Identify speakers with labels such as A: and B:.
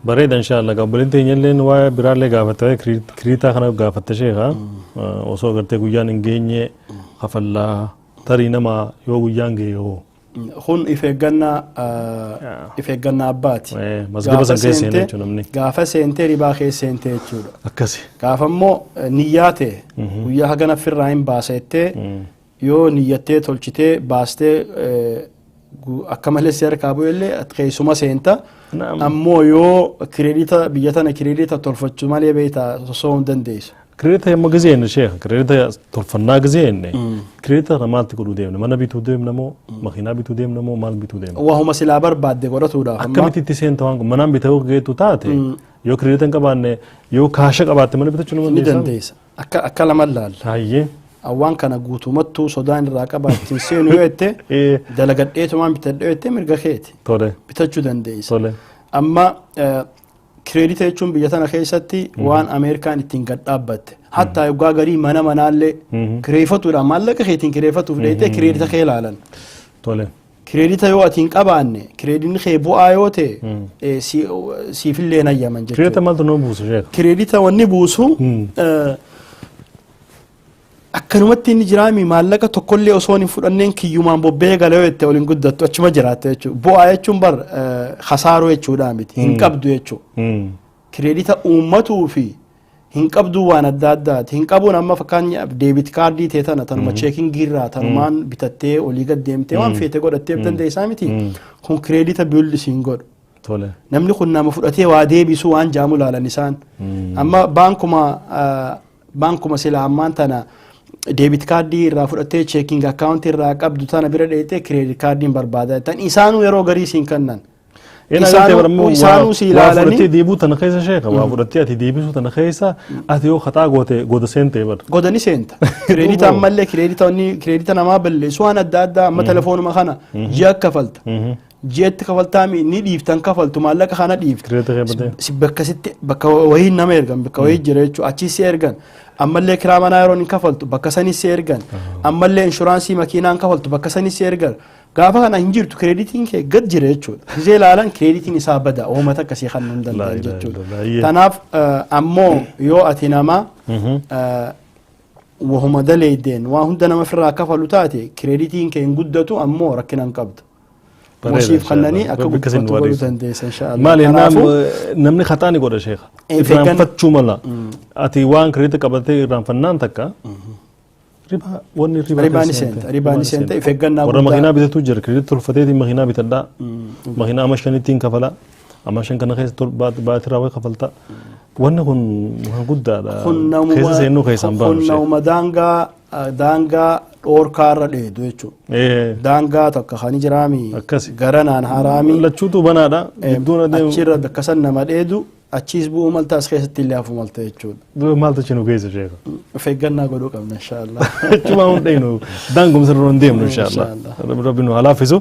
A: Bareeda, inshallah. Obboleettiin teenya illeen waa'ee biraallee gaafatte, waa'ee kireeditaa kana gaafatte, sheeka. Osoo agartee guyyaan hin geenye kafallaa, tarii nama yoo guyyaan ga'e hoo?
B: Kun if eeggannaa, if eeggannaa abbaati.
A: Masgaba san keessa seene jechuudha namni.
B: Gaafa seentee ribaa keessa seentee jechuudha.
A: Akkasi.
B: Gaafa immoo niyyaa ta'e, guyyaa hagana firraa hin baasa jettee yoo niyyattee tolchitee baastee, akka malee si harkaa bu'e illee ati keessuma seenta. Ammoo yoo kireedita biyya tana kireedita tolfachuu malee beektaa sosso'uu hin dandeessu.
A: Kireedita yommuu gisee jenne, sheekha, kireedita tolfannaa gisee jenne, kireedita kana maalti godhuu deemna? Mana bituu deemna moo, makiinaa bituu deemna moo, maal bituu deemna?
B: Wahuma silaa barbaadde godhatuudhaaf. Amma
A: Akkamitti itti seenta waan kun? Manaan bitee yoo geettu taate, yoo kireedita hin qabaanne, yoo kaasha qabaatte mana bitachuu nama
B: Ni
A: dandeessaa?
B: dandeessa. Akka lama laalla. Waan kana guutumattuu sodaan irraa qaba ittiin seenu yoo jette, dalagadheetumaan bitadhe yoo jette, mirga keeti. Bitachuu dandeessa. Amma kireedita jechuun biyya tana keessatti waan Ameerikaan ittiin gad dhaabbatte. Hattaa yoggaa garii mana manaallee kireeffatuudhaan, maallaqa keetiin kireeffatuuf dheeyitee kireedita kee ilaalan. Kireedita yoo ati hin qabaanne, kireedinni kee bu'aa yoo ta'e, siifillee hin hayyaman
A: Kireedita
B: jechuudha.
A: Maaltu nama buusu, sheekha?
B: Kireedita wanni buusu, akkanumatti inni jiraami, maallaqa tokkollee osoo hin fudhanneen kiyyumaan bobbee galee yoo jette, waliin guddattu achuma jiraatte jechuudha. Bu'aa jechuun bar hasaaruu jechuudha miti, hin qabdu jechuudha. Kireedita uummatuu fi hin qabduu waan adda addaati. Hin qabuun amma fakkeenyaaf debit card ta'e tana, tanuma checking irraa tanumaan bitattee olii gad deemtee waan feete godhattee dandeessaa miti. Kun kireedita build siin godhu. Namni kun nama fudhatee waa deebisu waan jaamu laalan isaan. Amma baankuma sila ammaan tana debit card irraa fudhattee checking account irraa qabdu tana bira dheeytee credit cardiin barbaada. Tan isaanuu yeroo garii siin kennan. Isaanuu si
A: Waa
B: ilaalanii
A: fudhattee deebuu tana keessa, sheeka, waa fudhattee ati deebisuu tana keessa, ati yoo kataa goote goda seentee bara.
B: Godani seenta. Kireedita ammallee kireedita wanni kireedita namaa balleessu waan adda addaa. Amma telefoonuma kana ji'a kafalta. Ji'atti kafaltaa ni dhiiftan, kafaltu maallaqa kana dhiifta.
A: Kireedita kee badee.
B: Si bakka sitti bakka wayii nama ergan, bakka wayii jira jechuudha, achi si ergan. Ammallee kiraa manaa yeroo hin kafaltu bakka sanis si ergan. Ammallee inshuraansii makiinaa hin kafaltu, bakka sanis si ergan. Gaafa kana hin jirtu, kireeditiin kee gad jira jechuudha. Gisee ilaalan kireeditiin isaa bada, uummata akkasii kan hin
A: Laa
B: danda'an
A: ilaaha
B: jechuudha.
A: illallah.
B: Tanaaf ammoo yoo ati nama wahuma daleeydeen waa hunda nama ofirraa kafalu taate, kireeditiin kee hin guddatu, ammoo rakkina hin qabdu. Mosiif kannanii akka guddifatu godhuu dandeessa, inshaallah.
A: Maali namni kataa ni godha, sheeka. Irraanfachuu mala. Ati waan kireedita qabatee irraanfannaan takka ribaa, wanni ribaa
B: Ribaa ni seenta, ribaa ni seenta, if eeggannaa
A: Warra
B: guddaa.
A: Makiinaa bitatu jira, kireedita tolfateetiin makiinaa bitadhaa. Makiinaa amma shanittiin kafalaa. Amma shan kana keessa baatii raawwee kafaltaa. Wanni kun waan guddaadha. Keessa seennuu keessaan baanu,
B: Kun
A: sheeka.
B: nama daangaa dhoorkaarra dheedu jechuudha. Daangaa tokko kan jiraami
A: Akkasi.
B: garanaan haraami.
A: Lachuutu banaadha. Gidduun adeemu.
B: Achirra bakka san nama dheedu, achiis bu'uu malta, as keessatti illee hafuu malta jechuudha.
A: Maaltu achi nu geessa, sheeka?
B: Of eeggannaa godhuu qabna, inshaallah.
A: Achuma hin dhaynu, daangumsa irra hin deemnu, inshaallah.
B: Inshaallah.
A: Rabbi nu haa laaffisu.